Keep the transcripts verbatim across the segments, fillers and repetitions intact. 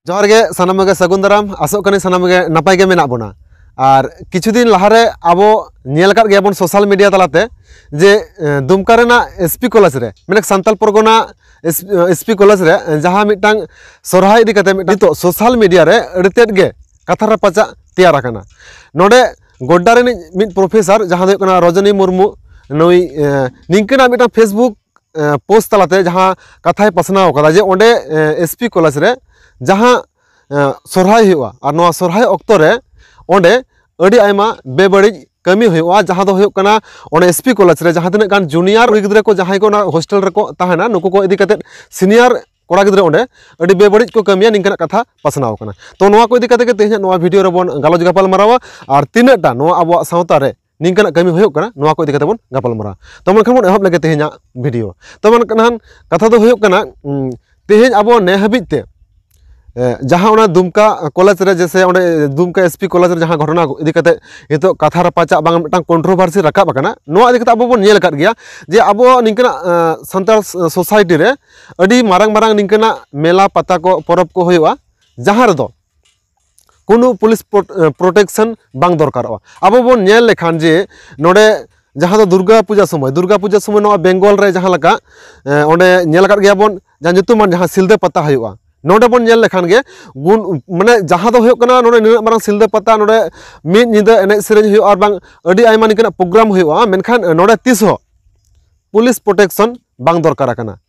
ᱡᱚᱦᱟᱨ ᱜᱮ, ᱥᱟᱱᱟᱢ ᱜᱮ ᱥᱟᱹᱜᱩᱱ ᱫᱟᱨᱟᱢ᱾ ᱟᱥᱚᱜ ᱠᱟᱹᱱᱟᱹᱧ ᱥᱟᱱᱟᱢ ᱜᱮ ᱱᱟᱯᱟᱭ ᱜᱮ ᱢᱮᱱᱟᱜ ᱵᱚᱱᱟ᱾ ᱟᱨ ᱠᱤᱪᱷᱩ ᱫᱤᱱ ᱞᱟᱦᱟᱨᱮ ᱟᱵᱚ ᱧᱮᱞ ᱟᱠᱟᱫ ᱜᱮᱭᱟᱵᱚᱱ ᱥᱳᱥᱟᱞ ᱢᱤᱰᱤᱭᱟ ᱛᱟᱞᱟᱛᱮ ᱡᱮ, ᱮ, ᱫᱩᱢᱠᱟ ᱨᱮᱱᱟᱜ ᱮᱥᱯᱤ ᱠᱚᱞᱮᱡᱽ ᱨᱮ, ᱢᱟᱱᱮ ᱥᱟᱱᱛᱟᱞ ᱯᱚᱨᱜᱚᱱᱟ ᱮᱥᱯᱤ ᱠᱚᱞᱮᱡᱽ ᱨᱮ ᱡᱟᱦᱟᱸ ᱢᱤᱫᱴᱟᱝ ᱥᱚᱨᱦᱟᱭ ᱤᱫᱤ ᱠᱟᱛᱮ ᱢᱤᱫᱴᱟᱝ ᱱᱤᱛᱚᱜ ᱥᱳᱥᱟᱞ ᱢᱤᱰᱤᱭᱟ ᱨᱮ ᱟᱹᱰᱤ ᱛᱮᱫ ᱜᱮ ᱠᱟᱛᱷᱟ ᱨᱟᱯᱟᱪᱟᱜ ᱛᱮᱭᱟᱨ ᱟᱠᱟᱱᱟ᱾ ᱱᱚᱰᱮ ᱜᱚᱰᱰᱟ ᱨᱤᱱᱤᱡ ᱢᱤᱫ ᱯᱨᱚᱯᱷᱮᱥᱚᱨ, ᱡᱟᱦᱟᱸ ᱫᱚ ᱦᱩᱭᱩᱜ ᱠᱟᱱᱟ ᱨᱚᱡᱚᱱᱤ ᱢᱩᱨᱢᱩ, ᱱᱩᱭ, ᱮ, ᱱᱤᱝᱠᱟᱹᱱᱟᱜ ᱢᱤᱫᱴᱟᱝ ᱯᱷᱮᱥᱵᱩᱠ, ᱮ, ᱯᱳᱥᱴ ᱛᱟᱞᱟᱛᱮ ᱡᱟᱦᱟᱸ ᱠᱟᱛᱷᱟᱭ ᱯᱟᱥᱱᱟᱣ ᱠᱟᱫᱟ ᱡᱮ ᱚᱸᱰᱮ, ᱮ, ᱮᱥᱯᱤ ᱠᱚᱞᱮᱡᱽ ᱨᱮ ᱡᱟᱦᱟᱸ, ᱮ, ᱥᱚᱨᱦᱟᱭ ᱦᱩᱭᱩᱜᱼᱟ, ᱟᱨ ᱱᱚᱣᱟ ᱥᱚᱨᱦᱟᱭ ᱚᱠᱛᱚ ᱨᱮ ᱚᱸᱰᱮ ᱟᱹᱰᱤ ᱟᱭᱢᱟ ᱵᱮᱵᱟᱹᱲᱤᱡ ᱠᱟᱹᱢᱤ ᱦᱩᱭᱩᱜᱼᱟ, ᱡᱟᱦᱟᱸ ᱫᱚ ᱦᱩᱭᱩᱜ ᱠᱟᱱᱟ ᱚᱸᱰᱮ ᱮᱥᱯᱤ ᱠᱚᱞᱮᱡᱽ ᱨᱮ ᱡᱟᱦᱟᱸ ᱛᱤᱱᱟᱹᱜ ᱜᱟᱱ ᱡᱩᱱᱤᱭᱟᱨ ᱠᱩᱲᱤ ᱜᱤᱫᱽᱨᱟᱹ ᱠᱚ ᱡᱟᱦᱟᱸᱭ ᱠᱚ ᱚᱱᱟ ᱦᱳᱥᱴᱮᱞ ᱨᱮᱠᱚ ᱛᱟᱦᱮᱱᱟ, ᱱᱩᱠᱩ ᱠᱚ ᱤᱫᱤ ᱠᱟᱛᱮ ᱥᱤᱱᱤᱭᱟᱨ ᱠᱚᱲᱟ ᱜᱤᱫᱽᱨᱟᱹ ᱚᱸᱰᱮ ᱟᱹᱰᱤ ᱵᱮᱵᱟᱹᱲᱤᱡ ᱠᱚ ᱠᱟᱹᱢᱤᱭᱟ, ᱱᱤᱝᱠᱟᱱᱟᱜ ᱠᱟᱛᱷᱟ ᱯᱟᱥᱱᱟᱣ ᱠᱟᱱᱟ᱾ ᱛᱚ ᱱᱚᱣᱟ ᱠᱚ ᱤᱫᱤ ᱠᱟᱛᱮ ᱜᱮ ᱛᱮᱦᱮᱧᱟᱜ ᱱᱚᱣᱟ ᱵᱷᱤᱰᱤᱭᱳ ᱨᱮᱵᱚᱱ ᱜᱟᱞᱚᱪ ᱜᱟᱯᱟᱞ ᱢᱟᱨᱟᱣᱟ, ᱟᱨ ᱛᱤᱱᱟᱹᱜ ᱴᱟ ᱱᱚᱣᱟ ᱟᱵᱚᱣᱟᱜ ᱥᱟᱶᱛᱟ ᱨᱮ ᱱᱤᱝᱠᱟᱱᱟᱜ ᱠᱟᱹᱢᱤ ᱦᱩᱭᱩᱜ ᱠᱟᱱᱟ, ᱱᱚᱣᱟ ᱠᱚ ᱤᱫᱤ ᱠᱟᱛᱮ ᱵᱚᱱ ᱜᱟᱯᱟᱞ ᱢᱟᱨᱟᱣᱟ᱾ ᱛᱚ ᱢᱮᱱᱠᱷᱟᱱ ᱵᱚᱱ ᱮᱦᱚᱵ ᱞᱮᱜᱮ ᱛᱮᱦᱮᱧᱟᱜ ᱵᱷᱤᱰᱤᱭᱳ᱾ ᱛᱚ ᱢᱮᱱᱠᱷᱟᱱ ᱠᱟᱛᱷᱟ ᱫᱚ ᱦᱩᱭᱩᱜ ᱠᱟᱱᱟ, ᱩᱸ, ᱛᱮᱦᱮᱧ ᱟᱵᱚ ᱱᱮ ᱦᱟᱹᱵᱤᱡ ᱛᱮ, ᱮ, ᱡᱟᱦᱟᱸ ᱚᱱᱟ ᱫᱩᱢᱠᱟ ᱠᱚᱞᱮᱡᱽ ᱨᱮ, ᱡᱮᱥᱮ ᱚᱸᱰᱮ ᱫᱩᱢᱠᱟ ᱮᱥᱯᱤ ᱠᱚᱞᱮᱡᱽ ᱨᱮ ᱡᱟᱦᱟᱸ ᱜᱷᱚᱴᱚᱱᱟ ᱤᱫᱤ ᱠᱟᱛᱮ ᱱᱤᱛᱚᱜ ᱠᱟᱛᱷᱟ ᱨᱟᱯᱟᱪᱟᱜ ᱵᱟᱝ ᱢᱤᱫᱴᱟᱝ ᱠᱚᱱᱴᱨᱳᱵᱷᱟᱨᱥᱤ ᱨᱟᱠᱟᱵ ᱟᱠᱟᱱᱟ, ᱱᱚᱣᱟ ᱤᱫᱤ ᱠᱟᱛᱮ ᱟᱵᱚ ᱵᱚᱱ ᱧᱮᱞ ᱟᱠᱟᱫ ᱜᱮᱭᱟ ᱡᱮ ᱟᱵᱚ ᱱᱤᱝᱠᱟᱱᱟᱜ, ᱮ, ᱥᱟᱱᱛᱟᱲ ᱥᱳᱥᱟᱭᱴᱤ ᱨᱮ ᱟᱹᱰᱤ ᱢᱟᱨᱟᱝ ᱢᱟᱨᱟᱝ ᱱᱤᱝᱠᱟᱱᱟᱜ ᱢᱮᱞᱟ ᱯᱟᱛᱟ ᱠᱚ, ᱯᱚᱨᱚᱵᱽ ᱠᱚ ᱦᱩᱭᱩᱜᱼᱟ, ᱡᱟᱦᱟᱸ ᱨᱮᱫᱚ ᱠᱳᱱᱳ ᱯᱩᱞᱤᱥ ᱯᱨᱚ-, ᱮ, ᱯᱨᱚᱴᱮᱠᱥᱚᱱ ᱵᱟᱝ ᱫᱚᱨᱠᱟᱨᱚᱜᱼᱟ᱾ ᱟᱵᱚ ᱵᱚᱱ ᱧᱮᱞ ᱞᱮᱠᱷᱟᱱ ᱡᱮ ᱱᱚᱰᱮ ᱡᱟᱦᱟᱸ ᱫᱚ ᱫᱩᱨᱜᱟ ᱯᱩᱡᱟ ᱥᱚᱢᱚᱭ, ᱫᱩᱨᱜᱟ ᱯᱩᱡᱟ ᱥᱚᱢᱚᱭ ᱱᱚᱣᱟ ᱵᱮᱝᱜᱚᱞ ᱨᱮ ᱡᱟᱦᱟᱸ ᱞᱮᱠᱟ, ᱮ, ᱚᱸᱰᱮ ᱧᱮᱞ ᱟᱠᱟᱫ ᱜᱮᱭᱟ ᱵᱚᱱ, ᱡᱟᱦᱟᱸ ᱧᱩᱛᱩᱢᱟᱱ ᱡᱟᱦᱟᱸ ᱥᱤᱞᱫᱟᱹ ᱯᱟᱛᱟ ᱦᱩᱭᱩᱜᱼᱟ, ᱱᱚᱰᱮ ᱵᱚᱱ ᱧᱮᱞ ᱞᱮᱠᱷᱟᱱ ᱜᱮ ᱜᱩᱱ, ᱢᱟᱱᱮ ᱡᱟᱦᱟᱸ ᱫᱚ ᱦᱩᱭᱩᱜ ᱠᱟᱱᱟ ᱱᱚᱰᱮ ᱱᱤᱱᱟᱹᱜ ᱢᱟᱨᱟᱝ ᱥᱤᱞᱫᱟᱹ ᱯᱟᱛᱟ, ᱱᱚᱰᱮ ᱢᱤᱫ ᱧᱤᱫᱟᱹ ᱮᱱᱮᱡ ᱥᱮᱨᱮᱧ ᱦᱩᱭᱩᱜᱼᱟ ᱟᱨ ᱵᱟᱝ ᱟᱹᱰᱤ ᱟᱭᱢᱟ ᱱᱤᱝᱠᱟᱱᱟᱜ ᱯᱨᱳᱜᱨᱟᱢ ᱦᱩᱭᱩᱜᱼᱟ, ᱢᱮᱱᱠᱷᱟᱱ ᱱᱚᱰᱮ ᱛᱤᱥ ᱦᱚᱸ ᱯᱩᱞᱤᱥ ᱯᱨᱚᱴᱮᱠᱥᱚᱱ ᱵᱟᱝ ᱫᱚᱨᱠᱟᱨ ᱟᱠᱟᱱᱟ᱾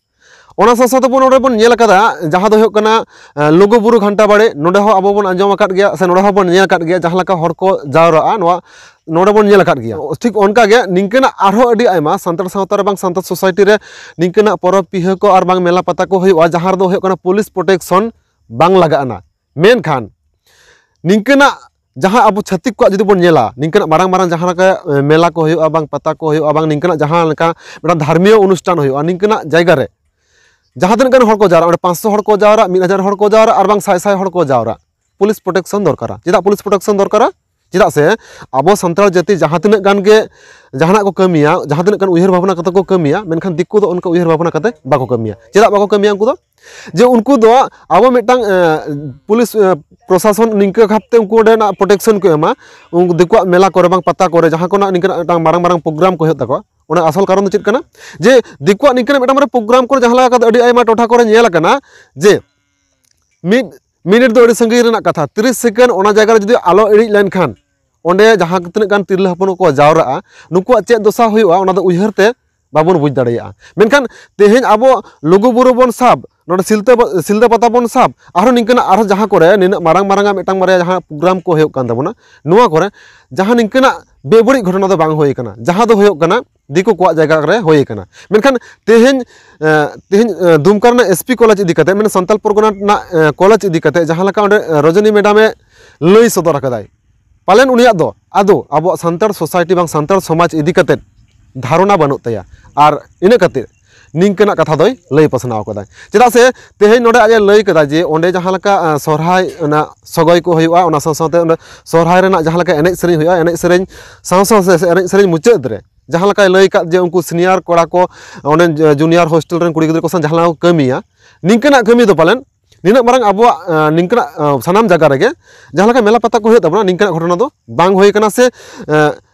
ᱚᱱᱟ ᱥᱟᱶ ᱥᱟᱶ ᱛᱮᱵᱚᱱ ᱱᱚᱰᱮ ᱵᱚᱱ ᱧᱮᱞ ᱟᱠᱟᱫᱟ, ᱡᱟᱦᱟᱸ ᱫᱚ ᱦᱩᱭᱩᱜ ᱠᱟᱱᱟ, ᱮ, ᱞᱩᱜᱩᱵᱩᱨᱩ ᱜᱷᱟᱱᱴᱟ ᱵᱟᱲᱮ, ᱱᱚᱰᱮ ᱦᱚᱸ ᱟᱵᱚ ᱵᱚᱱ ᱟᱸᱡᱚᱢ ᱟᱠᱟᱫ ᱜᱮᱭᱟ ᱥᱮ ᱱᱚᱰᱮ ᱦᱚᱸ ᱵᱚᱱ ᱧᱮᱞ ᱟᱠᱟᱫ ᱜᱮᱭᱟ, ᱡᱟᱦᱟᱸ ᱞᱮᱠᱟ ᱦᱚᱲ ᱠᱚ ᱡᱟᱣᱨᱟᱜᱼᱟ, ᱱᱚᱣᱟ, ᱱᱚᱰᱮ ᱵᱚᱱ ᱧᱮᱞ ᱟᱠᱟᱫ ᱜᱮᱭᱟ᱾ ᱴᱷᱤᱠ ᱚᱱᱠᱟ ᱜᱮ ᱱᱤᱝᱠᱟᱹᱱᱟᱜ ᱟᱨᱦᱚᱸ ᱟᱹᱰᱤ ᱟᱭᱢᱟ ᱥᱟᱱᱛᱟᱲ ᱥᱟᱶᱛᱟ ᱨᱮ ᱵᱟᱝ ᱥᱟᱱᱛᱟᱲ ᱥᱳᱥᱟᱭᱴᱤ ᱨᱮ ᱱᱤᱝᱠᱟᱹᱱᱟᱜ ᱯᱚᱨᱚᱵᱽ ᱯᱤᱦᱟᱹ ᱠᱚ ᱟᱨ ᱵᱟᱝ ᱢᱮᱞᱟ ᱯᱟᱛᱟ ᱠᱚ ᱦᱩᱭᱩᱜᱼᱟ, ᱡᱟᱦᱟᱸ ᱨᱮᱫᱚ ᱦᱩᱭᱩᱜ ᱠᱟᱱᱟ ᱯᱩᱞᱤᱥ ᱯᱨᱚᱴᱮᱠᱥᱚᱱ ᱵᱟᱝ ᱞᱟᱜᱟᱜᱼᱟ᱾ ᱢᱮᱱᱠᱷᱟᱱ ᱱᱤᱝᱠᱟᱹᱱᱟᱜ ᱡᱟᱦᱟᱸ ᱟᱵᱚ ᱪᱷᱟᱹᱛᱤᱠ ᱠᱚᱣᱟᱜ ᱡᱩᱫᱤ ᱵᱚᱱ ᱧᱮᱞᱟ, ᱱᱤᱝᱠᱟᱱᱟᱜ ᱢᱟᱨᱟᱝ ᱢᱟᱨᱟᱝ ᱡᱟᱦᱟᱸ ᱞᱮᱠᱟ, ᱮ, ᱢᱮᱞᱟ ᱠᱚ ᱦᱩᱭᱩᱜᱼᱟ, ᱵᱟᱝ ᱯᱟᱛᱟ ᱠᱚ ᱦᱩᱭᱩᱜᱼᱟ, ᱵᱟᱝ ᱱᱤᱝᱠᱟᱱᱟᱜ ᱡᱟᱦᱟᱸ ᱞᱮᱠᱟ ᱢᱤᱫᱴᱟᱝ ᱫᱷᱟᱨᱢᱤᱭᱚ ᱚᱱᱩᱥᱴᱷᱟᱱ ᱦᱩᱭᱩᱜᱼᱟ, ᱱᱤᱝᱠᱟᱱᱟᱜ ᱡᱟᱭᱜᱟ ᱨᱮ ᱡᱟᱦᱟᱸ ᱛᱤᱱᱟᱹᱜ ᱜᱟᱱ ᱦᱚᱲ ᱠᱚ ᱡᱟᱣᱨᱟᱜᱼᱟ, ᱚᱸᱰᱮ ᱯᱟᱸᱪᱥᱚ ᱦᱚᱲ ᱠᱚ ᱡᱟᱣᱨᱟᱜ, ᱢᱤᱫ ᱦᱟᱡᱟᱨ ᱦᱚᱲ ᱠᱚ ᱡᱟᱣᱨᱟᱜ, ᱟᱨ ᱵᱟᱝ ᱥᱟᱭ ᱥᱟᱭ ᱦᱚᱲ ᱠᱚ ᱡᱟᱣᱨᱟᱜ, ᱯᱩᱞᱤᱥ ᱯᱨᱚᱴᱮᱠᱥᱚᱱ ᱫᱚᱨᱠᱟᱨᱟ᱾ ᱪᱮᱫᱟᱜ ᱯᱩᱞᱤᱥ ᱯᱨᱚᱴᱮᱠᱥᱚᱱ ᱫᱚᱨᱠᱟᱨᱟ? ᱪᱮᱫᱟᱜ ᱥᱮ ᱟᱵᱚ ᱥᱟᱱᱛᱟᱲ ᱡᱟᱹᱛᱤ ᱡᱟᱦᱟᱸ ᱛᱤᱱᱟᱹᱜ ᱜᱟᱱ ᱜᱮ ᱡᱟᱦᱟᱱᱟᱜ ᱠᱚ ᱠᱟᱹᱢᱤᱭᱟ, ᱡᱟᱦᱟᱸ ᱛᱤᱱᱟᱹᱜ ᱜᱟᱱ ᱩᱭᱦᱟᱹᱨ ᱵᱷᱟᱵᱽᱱᱟ ᱠᱟᱛᱮ ᱠᱚ ᱠᱟᱹᱢᱤᱭᱟ, ᱢᱮᱱᱠᱷᱟᱱ ᱫᱤᱠᱩ ᱫᱚ ᱚᱱᱠᱟ ᱩᱭᱦᱟᱹᱨ ᱵᱷᱟᱵᱽᱱᱟ ᱠᱟᱛᱮ ᱵᱟᱠᱚ ᱠᱟᱹᱢᱤᱭᱟ᱾ ᱪᱮᱫᱟᱜ ᱵᱟᱠᱚ ᱠᱟᱹᱢᱤᱭᱟ ᱩᱱᱠᱩ ᱫᱚ? ᱡᱮ ᱩᱱᱠᱩ ᱫᱚ ᱟᱵᱚ ᱢᱤᱫᱴᱟᱝ ᱮ, ᱯᱩᱞᱤᱥ ᱮ, ᱯᱨᱚᱥᱟᱥᱚᱱ ᱱᱤᱝᱠᱟᱹ ᱵᱷᱟᱵᱽᱛᱮ ᱩᱱᱠᱩ ᱚᱸᱰᱮᱱᱟᱜ ᱯᱨᱚᱴᱮᱠᱥᱚᱱ ᱠᱚ ᱮᱢᱟ, ᱩᱱᱠᱩ ᱫᱤᱠᱩᱣᱟᱜ ᱢᱮᱞᱟ ᱠᱚᱨᱮ ᱵᱟᱝ ᱯᱟᱛᱟ ᱠᱚᱨᱮ ᱡᱟᱦᱟᱸ ᱠᱚᱨᱮᱱᱟᱜ ᱱᱤᱝᱠᱟᱹᱱᱟᱜ ᱢᱤᱫᱴᱟᱝ ᱢᱟᱨᱟᱝ ᱢᱟᱨᱟᱝ ᱯᱨᱳᱜᱨᱟᱢ ᱠᱚ ᱦᱩᱭᱩᱜ ᱛᱟᱠᱚᱣᱟ, ᱚᱱᱟ ᱟᱥᱚᱞ ᱠᱟᱨᱚᱱ ᱫᱚ ᱪᱮᱫ ᱠᱟᱱᱟ? ᱡᱮ ᱫᱤᱠᱩᱣᱟᱜ ᱱᱤᱝᱠᱟᱹᱱᱟᱜ ᱢᱤᱫᱴᱟᱝ ᱢᱟᱨᱟᱝ ᱯᱨᱳᱜᱨᱟᱢ ᱠᱚᱨᱮ ᱡᱟᱦᱟᱸ ᱞᱮᱠᱟ ᱠᱟᱛᱮ ᱟᱹᱰᱤ ᱟᱭᱢᱟ ᱴᱚᱴᱷᱟ ᱠᱚᱨᱮ ᱧᱮᱞ ᱟᱠᱟᱱᱟ ᱡᱮ ᱢᱤᱫ ᱢᱤᱱᱤᱴ ᱫᱚ ᱟᱹᱰᱤ ᱥᱟᱺᱜᱤᱧ ᱨᱮᱱᱟᱜ ᱠᱟᱛᱷᱟ, ᱛᱤᱨᱤᱥ ᱥᱮᱠᱮᱱᱰ ᱚᱱᱟ ᱡᱟᱭᱜᱟ ᱨᱮ ᱡᱩᱫᱤ ᱟᱞᱚ ᱮᱲᱮᱡ ᱞᱮᱱᱠᱷᱟᱱ ᱚᱸᱰᱮ ᱡᱟᱦᱟᱸ ᱛᱤᱱᱟᱹᱜ ᱜᱟᱱ ᱛᱤᱨᱞᱟᱹ ᱦᱚᱯᱚᱱ ᱠᱚ ᱡᱟᱣᱨᱟᱜᱼᱟ, ᱱᱩᱠᱩᱣᱟᱜ ᱪᱮᱫ ᱫᱚᱥᱟ ᱦᱩᱭᱩᱜᱼᱟ, ᱚᱱᱟ ᱫᱚ ᱩᱭᱦᱟᱹᱨ ᱛᱮ ᱵᱟᱵᱚᱱ ᱵᱩᱡᱽ ᱫᱟᱲᱮᱭᱟᱜᱼᱟ᱾ ᱢᱮᱱᱠᱷᱟᱱ ᱛᱮᱦᱮᱧ ᱟᱵᱚ ᱞᱩᱜᱩᱵᱩᱨᱩ ᱵᱚᱱ ᱥᱟᱵ, ᱱᱚᱰᱮ ᱥᱤᱞᱫᱟᱹ ᱥᱤᱞᱫᱟᱹ ᱯᱟᱛᱟ ᱵᱚᱱ ᱥᱟᱵ, ᱟᱨᱦᱚᱸ ᱱᱤᱝᱠᱟᱹᱱᱟᱜ ᱟᱨᱦᱚᱸ ᱡᱟᱦᱟᱸ ᱠᱚᱨᱮ ᱱᱤᱱᱟᱹᱜ ᱢᱟᱨᱟᱝ ᱢᱟᱨᱟᱝ ᱟᱜ ᱢᱤᱫᱴᱟᱝ ᱵᱟᱨᱭᱟ ᱡᱟᱦᱟᱸ ᱯᱨᱳᱜᱨᱟᱢ ᱠᱚ ᱦᱩᱭᱩᱜ ᱠᱟᱱ ᱛᱟᱵᱚᱱᱟ, ᱱᱚᱣᱟ ᱠᱚᱨᱮ ᱡᱟᱦᱟᱸ ᱱᱤᱝᱠᱟᱹᱱᱟᱜ ᱵᱮᱵᱟᱹᱲᱤᱡ ᱜᱷᱚᱴᱚᱱᱟ ᱫᱚ ᱵᱟᱝ ᱦᱩᱭ ᱟᱠᱟᱱᱟ, ᱡᱟᱦᱟᱸ ᱫᱚ ᱦᱩᱭᱩᱜ ᱠᱟᱱᱟ ᱫᱤᱠᱩ ᱠᱚᱣᱟᱜ ᱡᱟᱭᱜᱟ ᱨᱮ ᱦᱩᱭ ᱟᱠᱟᱱᱟ᱾ ᱢᱮᱱᱠᱷᱟᱱ ᱛᱮᱦᱮᱧ ᱮ, ᱛᱮᱦᱮᱧ ᱮ, ᱫᱩᱢᱠᱟ ᱨᱮᱱᱟᱜ ᱮᱥ ᱯᱤ ᱠᱚᱞᱮᱡᱽ ᱤᱫᱤ ᱠᱟᱛᱮ, ᱢᱟᱱᱮ ᱥᱟᱱᱛᱟᱞ ᱯᱚᱨᱜᱚᱱᱟ ᱨᱮᱱᱟᱜ ᱮ, ᱠᱚᱞᱮᱡᱽ ᱤᱫᱤ ᱠᱟᱛᱮ ᱡᱟᱦᱟᱸ ᱞᱮᱠᱟ ᱚᱸᱰᱮ ᱮ, ᱨᱚᱡᱚᱱᱤ ᱢᱮᱰᱟᱢᱮ ᱞᱟᱹᱭ ᱥᱚᱫᱚᱨ ᱟᱠᱟᱫᱟᱭ, ᱯᱟᱞᱮᱱ ᱩᱱᱤᱭᱟᱜ ᱫᱚ ᱟᱫᱚ ᱟᱵᱚᱣᱟᱜ ᱥᱟᱱᱛᱟᱲ ᱥᱳᱥᱟᱭᱴᱤ ᱵᱟᱝ ᱥᱟᱱᱛᱟᱲ ᱥᱚᱢᱟᱡᱽ ᱤᱫᱤ ᱠᱟᱛᱮ ᱫᱷᱟᱨᱚᱱᱟ ᱵᱟᱹᱱᱩᱜ ᱛᱟᱭᱟ᱾ ᱟᱨ ᱤᱱᱟᱹ ᱠᱟᱛᱮ ᱱᱤᱝᱠᱟᱹᱱᱟᱜ ᱠᱟᱛᱷᱟ ᱫᱚᱭ ᱞᱟᱹᱭ ᱯᱟᱥᱱᱟᱣ ᱟᱠᱟᱫᱟ᱾ ᱪᱮᱫᱟᱜ ᱥᱮ ᱛᱮᱦᱮᱧ ᱱᱚᱰᱮ ᱟᱡ ᱮ ᱞᱟᱹᱭ ᱠᱮᱫᱟ ᱡᱮ ᱚᱸᱰᱮ ᱡᱟᱦᱟᱸ ᱞᱮᱠᱟ ᱮ, ᱥᱚᱨᱦᱟᱭ ᱚᱱᱟ ᱥᱚᱜᱚᱭ ᱠᱚ ᱦᱩᱭᱩᱜᱼᱟ, ᱚᱱᱟ ᱥᱟᱶ ᱥᱟᱶᱛᱮ ᱚᱸᱰᱮ ᱥᱚᱨᱦᱟᱭ ᱨᱮᱱᱟᱜ ᱡᱟᱦᱟᱸ ᱞᱮᱠᱟ ᱮᱱᱮᱡ ᱥᱮᱨᱮᱧ ᱦᱩᱭᱩᱜᱼᱟ, ᱮᱱᱮᱡ ᱥᱮᱨᱮᱧ ᱥᱟᱶ ᱥᱟᱶ ᱥᱮ ᱮᱱᱮᱡ ᱥᱮᱨᱮᱧ ᱢᱩᱪᱟᱹᱫ ᱨᱮ ᱡᱟᱦᱟᱸ ᱞᱮᱠᱟᱭ ᱞᱟᱹᱭ ᱟᱠᱟᱫ ᱡᱮ ᱩᱱᱠᱩ ᱥᱤᱱᱤᱭᱟᱨ ᱠᱚᱲᱟ ᱠᱚ ᱚᱸᱰᱮ ᱡᱩᱱᱤᱭᱟᱨ ᱦᱳᱥᱴᱮᱞ ᱨᱮᱱ ᱠᱩᱲᱤ ᱜᱤᱫᱽᱨᱟᱹ ᱠᱚ ᱥᱟᱶ ᱡᱟᱦᱟᱸ ᱞᱮᱠᱟ ᱠᱚ ᱠᱟᱹᱢᱤᱭᱟ, ᱱᱤᱝᱠᱟᱹᱱᱟᱜ ᱠᱟᱹᱢᱤ ᱫᱚ ᱯᱟᱞᱮᱱ ᱱᱤᱱᱟᱹᱜ ᱢᱟᱨᱟᱝ ᱟᱵᱚᱣᱟᱜ ᱮ, ᱱᱤᱝᱠᱟᱹᱱᱟᱜ ᱮ, ᱥᱟᱱᱟᱢ ᱡᱟᱭᱜᱟ ᱨᱮᱜᱮ ᱡᱟᱦᱟᱸ ᱞᱮᱠᱟ ᱢᱮᱞᱟ ᱯᱟᱛᱟ ᱠᱚ ᱦᱩᱭᱩᱜ ᱛᱟᱵᱚᱱᱟ, ᱱᱤᱝᱠᱟᱹᱱᱟᱜ ᱜᱷᱚᱴᱚᱱᱟ ᱫᱚ ᱵᱟᱝ ᱦᱩᱭ ᱠᱟᱱᱟ ᱥᱮ ᱮ,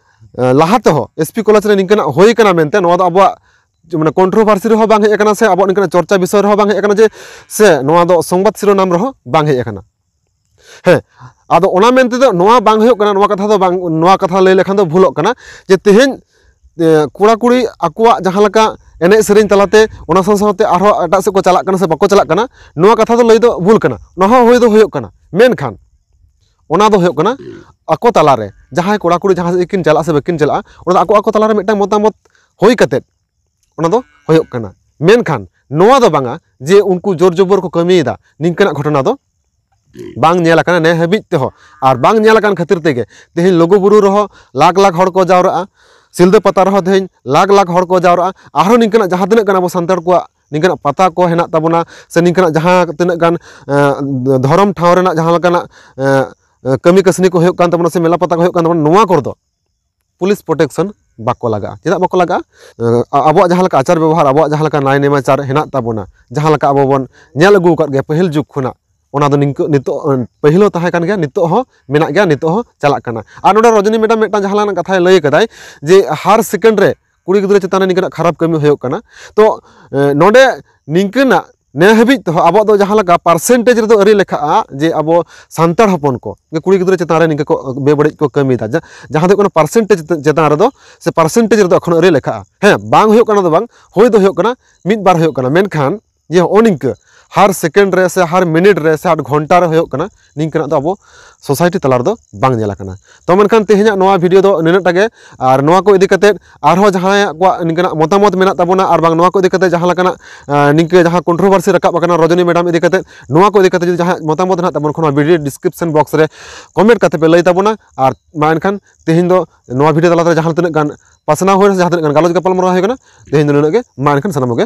ᱮ, ᱞᱟᱦᱟ ᱛᱮᱦᱚᱸ ᱮᱥ ᱯᱤ ᱠᱚᱞᱮᱡᱽ ᱨᱮ ᱱᱤᱝᱠᱟᱹᱱᱟᱜ ᱦᱩᱭ ᱠᱟᱱᱟ ᱢᱮᱱᱛᱮ ᱱᱚᱣᱟ ᱫᱚ ᱟᱵᱚᱣᱟᱜ ᱢᱟᱱᱮ ᱠᱚᱱᱴᱨᱳᱵᱷᱟᱨᱥᱤ ᱨᱮᱦᱚᱸ ᱵᱟᱝ ᱦᱮᱡ ᱟᱠᱟᱱᱟ ᱥᱮ ᱟᱵᱚᱣᱟᱜ ᱱᱤᱝᱠᱟᱹᱱᱟᱜ ᱪᱚᱨᱪᱟ ᱵᱤᱥᱚᱭ ᱨᱮᱦᱚᱸ ᱵᱟᱝ ᱦᱮᱡ ᱟᱠᱟᱱᱟ ᱡᱮ ᱥᱮ ᱱᱚᱣᱟ ᱫᱚ ᱥᱚᱝᱵᱟᱫ ᱥᱤᱨᱳᱱᱟᱢ ᱨᱮᱦᱚᱸ ᱵᱟᱝ ᱦᱮᱡ ᱟᱠᱟᱱᱟ᱾ ᱦᱮᱸ, ᱟᱫᱚ ᱚᱱᱟ ᱢᱮᱱᱛᱮ ᱫᱚ ᱱᱚᱣᱟ ᱵᱟᱝ ᱦᱩᱭᱩᱜ ᱠᱟᱱᱟ, ᱱᱚᱣᱟ ᱠᱟᱛᱷᱟ ᱫᱚ ᱵᱟᱝ, ᱱᱚᱣᱟ ᱠᱟᱛᱷᱟ ᱞᱟᱹᱭ ᱞᱮᱠᱷᱟᱱ ᱫᱚ ᱵᱷᱩᱞᱚᱜ ᱠᱟᱱᱟ ᱡᱮ ᱛᱮᱦᱮᱧ ᱮ, ᱠᱚᱲᱟ ᱠᱩᱲᱤ ᱟᱠᱚᱣᱟᱜ ᱡᱟᱦᱟᱸ ᱞᱮᱠᱟ ᱮᱱᱮᱡ ᱥᱮᱨᱮᱧ ᱛᱟᱞᱟᱛᱮ ᱚᱱᱟ ᱥᱟᱶ ᱥᱟᱶᱛᱮ ᱟᱨᱦᱚᱸ ᱮᱴᱟᱜ ᱥᱮᱫ ᱠᱚ ᱪᱟᱞᱟᱜ ᱠᱟᱱᱟ ᱥᱮ ᱵᱟᱠᱚ ᱪᱟᱞᱟᱜ ᱠᱟᱱᱟ, ᱱᱚᱣᱟ ᱠᱟᱛᱷᱟ ᱫᱚ ᱞᱟᱹᱭ ᱫᱚ ᱵᱷᱩᱞ ᱠᱟᱱᱟ᱾ ᱚᱱᱟ ᱦᱚᱸ ᱦᱩᱭ ᱫᱚ ᱦᱩᱭᱩᱜ ᱠᱟᱱᱟ, ᱢᱮᱱᱠᱷᱟᱱ ᱚᱱᱟ ᱫᱚ ᱦᱩᱭᱩᱜ ᱠᱟᱱᱟ ᱟᱠᱚ ᱛᱟᱞᱟᱨᱮ ᱡᱟᱦᱟᱸᱭ ᱠᱚᱲᱟ ᱠᱩᱲᱤ ᱡᱟᱦᱟᱸ ᱥᱮᱫ ᱠᱤᱱ ᱪᱟᱞᱟᱜᱼᱟ ᱥᱮ ᱵᱟᱹᱠᱤᱱ ᱪᱟᱞᱟᱜᱼᱟ, ᱚᱱᱟ ᱫᱚ ᱟᱠᱚ ᱟᱠᱚ ᱛᱟᱞᱟᱨᱮ ᱢᱤᱫᱴᱟᱝ ᱢᱚᱛᱟᱢᱚᱛ ᱦᱩᱭ ᱠᱟᱛᱮᱫ ᱚᱱᱟ ᱫᱚ ᱦᱩᱭᱩᱜ ᱠᱟᱱᱟ᱾ ᱢᱮᱱᱠᱷᱟᱱ ᱱᱚᱣᱟ ᱫᱚ ᱵᱟᱝᱟ ᱡᱮ ᱩᱱᱠᱩ ᱡᱳᱨ ᱡᱚᱵᱚᱨ ᱠᱚ ᱠᱟᱹᱢᱤᱭᱮᱫᱟ, ᱱᱤᱝᱠᱟᱹᱱᱟᱜ ᱜᱷᱚᱴᱚᱱᱟ ᱫᱚ ᱵᱟᱝ ᱧᱮᱞ ᱟᱠᱟᱱᱟ ᱱᱮ ᱦᱟᱹᱵᱤᱡ ᱛᱮᱦᱚᱸ᱾ ᱟᱨ ᱵᱟᱝ ᱧᱮᱞ ᱟᱠᱟᱱ ᱠᱷᱟᱹᱛᱤᱨ ᱛᱮᱜᱮ ᱛᱮᱦᱮᱧ ᱞᱩᱜᱩᱵᱩᱨᱩ ᱨᱮᱦᱚᱸ ᱞᱟᱠᱷ ᱞᱟᱠᱷ ᱦᱚᱲ ᱠᱚ ᱡᱟᱣᱨᱟᱜᱼᱟ, ᱥᱤᱞᱫᱟᱹ ᱯᱟᱛᱟ ᱨᱮᱦᱚᱸ ᱛᱮᱦᱮᱧ ᱞᱟᱠᱷ ᱞᱟᱠᱷ ᱦᱚᱲ ᱠᱚ ᱡᱟᱣᱨᱟᱜᱼᱟ᱾ ᱟᱨᱦᱚᱸ ᱱᱤᱝᱠᱟᱹᱱᱟᱜ ᱡᱟᱦᱟᱸ ᱛᱤᱱᱟᱹᱜ ᱜᱟᱱ ᱟᱵᱚ ᱥᱟᱱᱛᱟᱲ ᱠᱚᱣᱟᱜ ᱱᱤᱝᱠᱟᱹᱱᱟᱜ ᱯᱟᱛᱟ ᱠᱚ ᱦᱮᱱᱟᱜ ᱛᱟᱵᱚᱱᱟ, ᱥᱮ ᱱᱤᱝᱠᱟᱹᱱᱟᱜ ᱡᱟᱦᱟᱸ ᱛᱤᱱᱟᱹᱜ ᱜᱟᱱ ᱮ, ᱫᱷᱚᱨᱚᱢ ᱴᱷᱟᱶ ᱨᱮᱱᱟᱜ ᱡᱟᱦᱟᱸ ᱞᱮᱠᱟᱱᱟᱜ ᱮ, ᱠᱟᱹᱢᱤ ᱠᱟᱹᱥᱱᱤ ᱠᱚ ᱦᱩᱭᱩᱜ ᱠᱟᱱ ᱛᱟᱵᱚᱱᱟ ᱥᱮ ᱢᱮᱞᱟ ᱯᱟᱛᱟ ᱠᱚ ᱦᱩᱭᱩᱜ ᱠᱟᱱ ᱛᱟᱵᱚᱱᱟ, ᱱᱚᱣᱟ ᱠᱚᱨᱮ ᱫᱚ ᱯᱩᱞᱤᱥ ᱯᱨᱚᱴᱮᱠᱥᱚᱱ ᱵᱟᱠᱚ ᱞᱟᱜᱟᱜᱼᱟ᱾ ᱪᱮᱫᱟᱜ ᱵᱟᱠᱚ ᱞᱟᱜᱟᱜᱼᱟ? ᱟᱵᱚᱣᱟᱜ ᱡᱟᱦᱟᱸ ᱞᱮᱠᱟ ᱟᱪᱟᱨ ᱵᱮᱵᱚᱦᱟᱨ, ᱟᱵᱚᱣᱟᱜ ᱡᱟᱦᱟᱸ ᱞᱮᱠᱟ ᱱᱟᱭ ᱱᱮᱢᱟᱪᱟᱨ ᱦᱮᱱᱟᱜ ᱛᱟᱵᱚᱱᱟ, ᱡᱟᱦᱟᱸ ᱞᱮᱠᱟ ᱟᱵᱚ ᱵᱚᱱ ᱧᱮᱞ ᱟᱹᱜᱩ ᱟᱠᱟᱫ ᱜᱮᱭᱟ ᱯᱟᱹᱦᱤᱞ ᱡᱩᱜᱽ ᱠᱷᱚᱱᱟᱜ, ᱚᱱᱟ ᱫᱚ ᱱᱤᱝᱠᱟᱹ ᱱᱤᱛᱚᱜ, ᱯᱟᱹᱦᱤᱞ ᱦᱚᱸ ᱛᱟᱦᱮᱸ ᱠᱟᱱ ᱜᱮᱭᱟ, ᱱᱤᱛᱚᱜ ᱦᱚᱸ ᱢᱮᱱᱟᱜ ᱜᱮᱭᱟ, ᱱᱤᱛᱚᱜ ᱦᱚᱸ ᱪᱟᱞᱟᱜ ᱠᱟᱱᱟ᱾ ᱟᱨ ᱱᱚᱰᱮ ᱨᱚᱡᱚᱱᱤ ᱢᱮᱰᱟᱢ ᱢᱤᱫᱴᱟᱝ ᱡᱟᱦᱟᱸ ᱞᱮᱠᱟᱱᱟᱜ ᱠᱟᱛᱷᱟᱭ ᱞᱟᱹᱭ ᱠᱟᱫᱟᱭ ᱡᱮ ᱦᱟᱨ ᱥᱮᱠᱮᱱᱰ ᱨᱮ ᱠᱩᱲᱤ ᱜᱤᱫᱽᱨᱟᱹ ᱪᱮᱛᱟᱱ ᱨᱮ ᱱᱤᱝᱠᱟᱹᱱᱟᱜ ᱠᱷᱟᱨᱟᱯ ᱠᱟᱹᱢᱤ ᱦᱩᱭᱩᱜ ᱠᱟᱱᱟ᱾ ᱛᱚ ᱱᱚᱰᱮ ᱱᱤᱝᱠᱟᱹᱱᱟᱜ ᱱᱮ ᱦᱟᱹᱵᱤᱡ ᱛᱮᱦᱚᱸ ᱟᱵᱚᱣᱟᱜ ᱫᱚ ᱡᱟᱦᱟᱸ ᱞᱮᱠᱟ ᱯᱟᱨᱥᱮᱱᱴᱮᱡᱽ ᱨᱮᱫᱚ ᱟᱹᱣᱨᱤ ᱞᱮᱠᱷᱟᱜᱼᱟ ᱡᱮ ᱟᱵᱚ ᱥᱟᱱᱛᱟᱲ ᱦᱚᱯᱚᱱ ᱠᱚ ᱡᱮ ᱠᱩᱲᱤ ᱜᱤᱫᱽᱨᱟᱹ ᱪᱮᱛᱟᱱ ᱨᱮ ᱱᱤᱝᱠᱟᱹ ᱠᱚ ᱵᱮᱵᱟᱹᱲᱤᱡ ᱠᱚ ᱠᱟᱹᱢᱤᱭᱮᱫᱟ᱾ ᱡᱟ- ᱡᱟᱦᱟᱸ ᱫᱚ ᱦᱩᱭᱩᱜ ᱠᱟᱱᱟ ᱯᱟᱨᱥᱮᱱᱴᱮᱡᱽ ᱪᱮᱛᱟᱱ ᱨᱮᱫᱚ, ᱥᱮ ᱯᱟᱨᱥᱮᱱᱴᱮᱡᱽ ᱨᱮᱫᱚ ᱮᱠᱷᱚᱱ ᱟᱹᱣᱨᱤ ᱞᱮᱠᱷᱟᱜᱼᱟ᱾ ᱦᱮᱸ, ᱵᱟᱝ ᱦᱩᱭᱩᱜ ᱠᱟᱱᱟ ᱫᱚ ᱵᱟᱝ, ᱦᱩᱭ ᱫᱚ ᱦᱩᱭᱩᱜ ᱠᱟᱱᱟ, ᱢᱤᱫ ᱵᱟᱨ ᱦᱩᱭᱩᱜ ᱠᱟᱱᱟ, ᱢᱮᱱᱠᱷᱟᱱ ᱡᱮ ᱦᱚᱸᱜᱼᱚ ᱱᱤᱝᱠᱟᱹ ᱦᱟᱨ ᱥᱮᱠᱮᱱᱰ ᱨᱮ ᱥᱮ ᱦᱟᱨ ᱢᱤᱱᱤᱴ ᱨᱮ ᱥᱮ ᱦᱟᱨ ᱜᱷᱚᱱᱴᱟ ᱨᱮ ᱦᱩᱭᱩᱜ ᱠᱟᱱᱟ, ᱱᱤᱝᱠᱟᱹᱱᱟᱜ ᱫᱚ ᱟᱵᱚ ᱥᱳᱥᱟᱭᱴᱤ ᱛᱟᱞᱟ ᱨᱮᱫᱚ ᱵᱟᱝ ᱧᱮᱞ ᱟᱠᱟᱱᱟ᱾ ᱛᱚ ᱢᱮᱱᱠᱷᱟᱱ ᱛᱮᱦᱮᱧᱟᱜ ᱱᱚᱣᱟ ᱵᱷᱤᱰᱤᱭᱳ ᱫᱚ ᱱᱤᱱᱟᱹᱜ ᱴᱟ ᱜᱮ᱾ ᱟᱨ ᱱᱚᱣᱟ ᱠᱚ ᱤᱫᱤ ᱠᱟᱛᱮ ᱟᱨᱦᱚᱸ ᱡᱟᱦᱟᱸᱭ ᱠᱚᱣᱟᱜ ᱱᱤᱝᱠᱟᱹᱱᱟᱜ ᱢᱚᱛᱟᱢᱚᱛ ᱢᱮᱱᱟᱜ ᱛᱟᱵᱚᱱᱟ, ᱟᱨ ᱵᱟᱝ ᱱᱚᱣᱟ ᱠᱚ ᱤᱫᱤ ᱠᱟᱛᱮ ᱡᱟᱦᱟᱸ ᱞᱮᱠᱟᱱᱟᱜ ᱟᱸ, ᱱᱤᱝᱠᱟᱹ ᱡᱟᱦᱟᱸ ᱠᱚᱱᱴᱨᱳᱵᱷᱟᱨᱥᱤ ᱨᱟᱠᱟᱵ ᱟᱠᱟᱱᱟ ᱨᱚᱡᱚᱱᱤ ᱢᱮᱰᱟᱢ ᱤᱫᱤ ᱠᱟᱛᱮ, ᱱᱚᱣᱟ ᱠᱚ ᱤᱫᱤ ᱠᱟᱛᱮ ᱡᱩᱫᱤ ᱡᱟᱦᱟᱸᱭᱟᱜ ᱢᱚᱛᱟᱢᱚᱛ ᱦᱮᱱᱟᱜ ᱛᱟᱵᱚᱱ ᱠᱷᱟᱱ, ᱱᱚᱣᱟ ᱵᱷᱤᱰᱤᱭᱳ ᱰᱤᱥᱠᱨᱤᱯᱥᱚᱱ ᱵᱚᱠᱥ ᱨᱮ ᱠᱚᱢᱮᱱᱴ ᱠᱟᱛᱮ ᱯᱮ ᱞᱟᱹᱭ ᱛᱟᱵᱚᱱᱟ᱾ ᱟᱨ ᱢᱟ ᱮᱱᱠᱷᱟᱱ ᱛᱮᱦᱮᱧ ᱫᱚ ᱱᱚᱣᱟ ᱵᱷᱤᱰᱤᱭᱳ ᱛᱟᱞᱟ ᱛᱮ ᱡᱟᱦᱟᱸ ᱛᱤᱱᱟᱹᱜ ᱜᱟᱱ ᱯᱟᱥᱱᱟᱣ ᱦᱩᱭᱱᱟ ᱥᱮ ᱡᱟᱦᱟᱸ ᱛᱤᱱᱟᱹᱜ ᱜᱟᱱ ᱜᱟᱞᱚᱪ ᱜᱟᱯᱟᱞᱢᱟᱨᱟᱣ ᱦᱩᱭ ᱠᱟᱱᱟ, ᱛᱮᱦᱮᱧ ᱫᱚ ᱱᱩᱱᱟᱹᱜ ᱜᱮ᱾ ᱢᱟ ᱮᱱᱠᱷᱟᱱ ᱥᱟᱱᱟᱢ ᱠᱚᱜᱮ